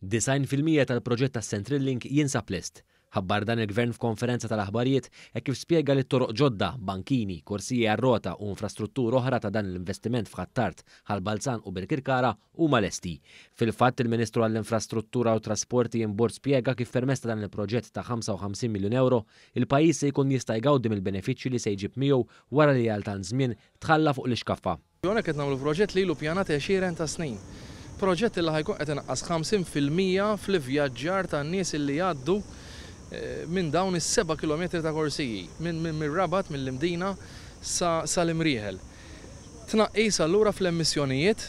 90% tal-proġett tas-Central Link jinsab lest. Ħabbar dan il-Gvern f'konferenza tal-aħbarijiet hekk kif spjega li toroq ġodda, bankini, korsiji għar-rota u infrastruttura oħra ta' dan l-investiment f'Ħ'Attard, Ħal Balzan u Birkirkara huma lesti. Fil-fatt, il-Ministru għall-Infrastruttura u Trasporti Ian Borg spjega kif permezz ta' dan il-proġett ta' 55 miljun ewro, il-pajjiż se jkun jista' jgawdi mill-benefiċċji li se jġib miegħu wara li għal tant żmien tħalla fuq l-ixkaffa. Hawnhekk qed nagħmlu proġett li ilu ppjanat għexieren ta' snin. Proġett li ħa jkun qed inaqqas 50% fl-ivvjaġġar tan-nies li jgħaddu minn dawn is-seba' kilometri ta' korsiji, minn mir-Rabat, mill-Imdina sa sal-Imrieħel. Tnaqqis allura fl-emissjonijiet,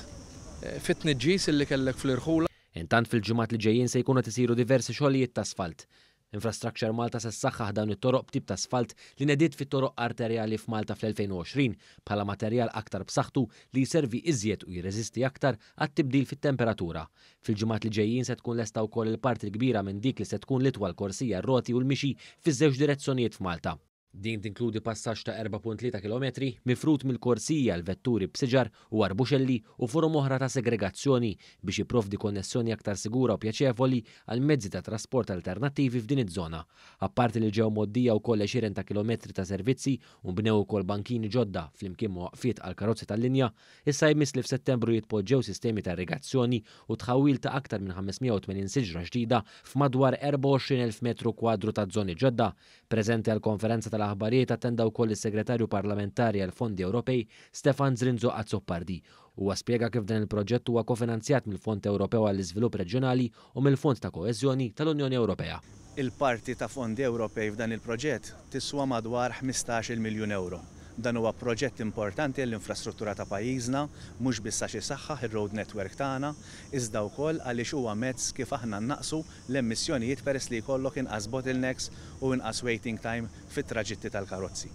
fit-tniġġis li kellek fl-irħula. Intant fil-ġimgħat li ġejjin se jkunu qed isiru diversi xogħlijiet ta' asfalt. Infrastructure Malta se ssaħħaħ dawn it-toroq b'tip ta' asfalt li nediet fit-toroq arterjali f'Malta fl-2020 bħala materjal aktar b'saħħtu li jservi iżjed u jirreżisti aktar għat-tibdil fit-temperatura. Fil-ġimgħat li ġejjin se tkun lesta wkoll il-parti l-kbira minn dik li se tkun l-itwal korsija r-roti u l-mixi fiż-żewġ direzzjonijiet f'Malta. Din tinkludi passaġġ ta' 4.3 kilometri mifrud mill-korsija għal vetturi b'siġar u arbuxelli u forom oħra ta' segregazzjoni biex jipprovdi konnessjoni aktar sigura u pjaċevoli għal mezzi ta' trasport alternattivi f'din iż-żona. Apparti li ġew mgħoddija wkoll għexieren ta' kilometri ta' servizzi u nbnew ukoll bankini ġodda flimkien ma' waqfiet għal karozzi tal-linja, issa jmiss li f'Settembru jitpoġġew sistemi ta' irrigazzjoni u tħawwil ta' aktar minn 580 siġra ġdida f'madwar 24,000 metru kwadru ta' żoni ġodda. Preżenti għall-konferenza tal-aħbarijiet attenda wkoll is-Segretarju Parlamentari għall-Fondi Ewropej Stefan Zrinzo Azzopardi. Huwa spjega kif dan il-proġett huwa kofinanzjat mill-Fond Ewropew għall-Iżvilupp Reġjonali u mill-Fond ta' Koeżjoni tal-Unjoni Ewropea. Il-parti ta' fondi Ewropej f'dan il-proġett tiswa madwar 15-il miljun ewro. Dan huwa proġett importanti għall-infrastruttura ta' pajjiżna, mhux biss għax isaħħaħ ir-road network tagħna, iżda wkoll għaliex huwa mezz kif aħna nnaqqsu l-emissjonijiet peress li jkollok inqas bottlenecks u inqas waiting time fit-traġitti tal-karozzi.